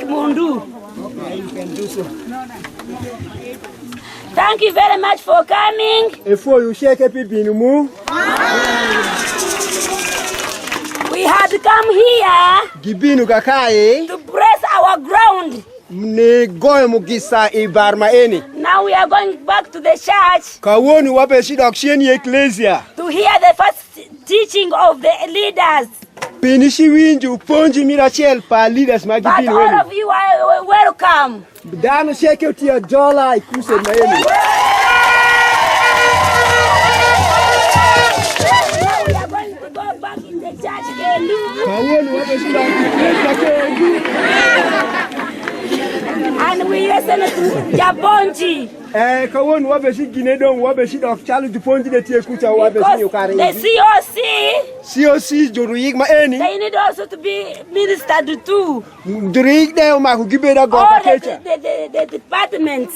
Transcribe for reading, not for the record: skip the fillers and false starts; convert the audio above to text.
Mundu. Thank you very much for coming. Efo sheke pi mu. We had come here Gibinu kakae to bless our ground. Ne goyo mugisa i bar maeni. Now we are going back to the church Kawuono wabeshi dok chien i eklesia. To hear the first teaching of the leaders. Pini shi winjo puonji mira achiel pa leaders ma But gibino all eni. of you are welcome. Dhano sheke otiyo jola i crusade maeni. Now we are going to go back in the church Kendu. Kawuono wabeshi dok i eklesia kendu. And we listen to Jabonji. Eh, kawuono wabeshi gine dong wabeshi dok chalo jopuonj ne tie kucha wabeshi Because yukare. the COC, COC joruyik maeni. They need also to be ministered to. Joruyik ne omako gibedo All agoka the, kecha. the departments.